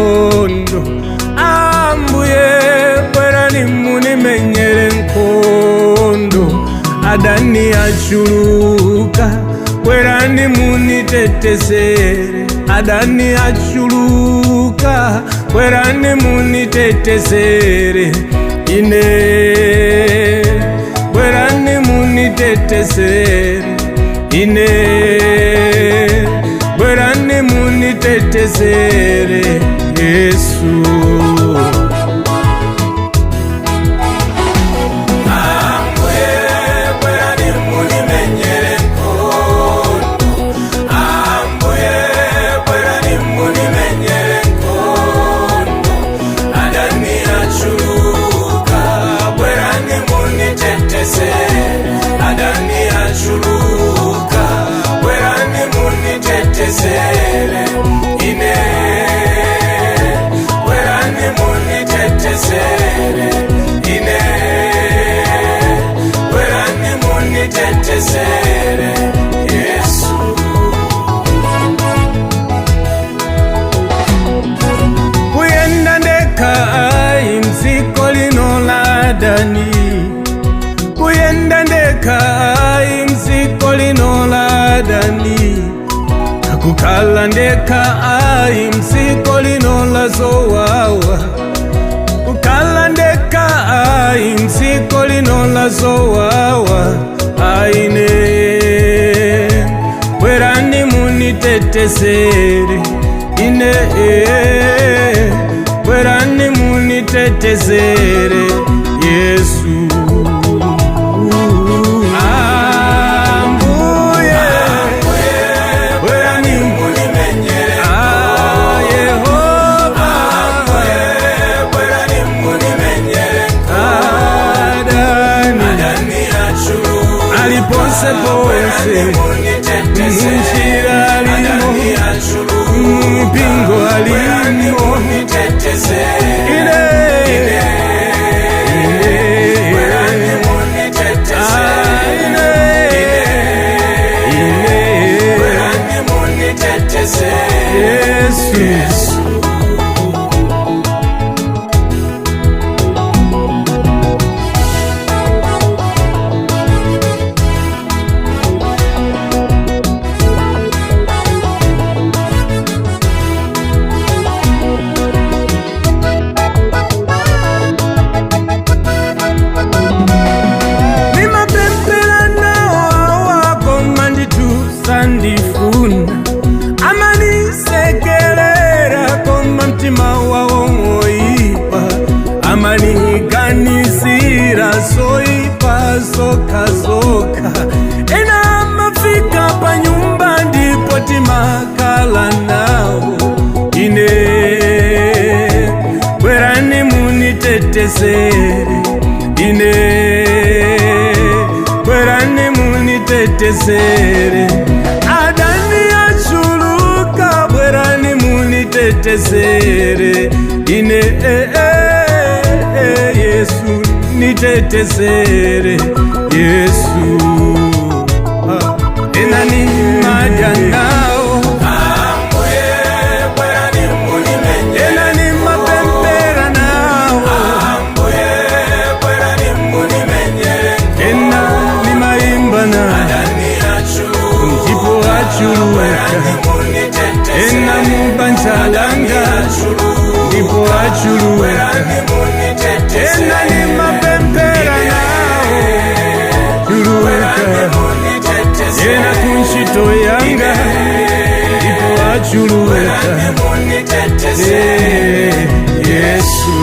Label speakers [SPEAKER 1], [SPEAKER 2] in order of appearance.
[SPEAKER 1] nkhondo. Ambuye, bwerani munimenyere nkhondo. Adani achuluka, bwerani munitetezere. Adani achuluka, bwerani munitetezere ine. Bwerani munitetezere ine. Bwerani munitetezere, Yesu. Ambuye, bwerani munimenyere nkhondo. Ambuye, bwerani munimenyere nkhondo. Adani achuluka, bwerani munitetezere. Adani achuluka, bwerani munitetezere ine. Bwerani munitetezere ine. Bwerani munitetezere, Yesu. Kuyenda ndekha ayi mdziko lino la adani. Kuyenda ndekha ayi mdziko lino la adani. Kukhala ndekha ayi mdziko lino la zowawa. Kukhala ndekha ayi mdziko lino la zowawa aine. Bwerani munitetezere ine. Bwerani munitetezere, Yesu. Ambuye, bwerani
[SPEAKER 2] munimenyere.
[SPEAKER 1] Ah, Yehova.
[SPEAKER 2] Bwerani munimenyere.
[SPEAKER 1] Adani
[SPEAKER 2] Adani achuluka,
[SPEAKER 1] aliponse ponse.
[SPEAKER 2] Munitetezere.
[SPEAKER 1] Munjira alimo.
[SPEAKER 2] Adani achuluka,
[SPEAKER 1] Mipingo alimo.
[SPEAKER 2] munitetezere.
[SPEAKER 1] Ine. Ine.
[SPEAKER 2] Bwerani munitetezere.
[SPEAKER 1] Ine. Ine.
[SPEAKER 2] Bwerani munitetezere.
[SPEAKER 1] Yesu. Nimapemphera nawo awako ndifuna amanisekelera, koma mtima wawo woipa. Amaniganizira zoipa zokha zokha. Ena amafika pa nyumba ndipo timakhala nawo ine. Bwerani munitetezere ine. Bwerani munitetezere. Adani achuluka, bwerani munitetezere ine. Yesu, nitetezere, Yesu. Ah, ena nimadya nawo.
[SPEAKER 2] Ambuye, bwerani munimenyere.
[SPEAKER 1] Ena nimapemphera nawo.
[SPEAKER 2] Ambuye, bwerani munimenyere.
[SPEAKER 1] Ena nimayimba nawo.
[SPEAKER 2] Adani achuluka,
[SPEAKER 1] Ndipo achuluka.
[SPEAKER 2] munitetezere.
[SPEAKER 1] Ena mubanja langa ndipo achuluka.
[SPEAKER 2] Bwerani munitetezere.
[SPEAKER 1] Ena nimapemphera nawo chuluka.
[SPEAKER 2] Munitetezere.
[SPEAKER 1] Ena kuntchito yanga ndipo achuluka.
[SPEAKER 2] Munitetezere.
[SPEAKER 1] Yesu.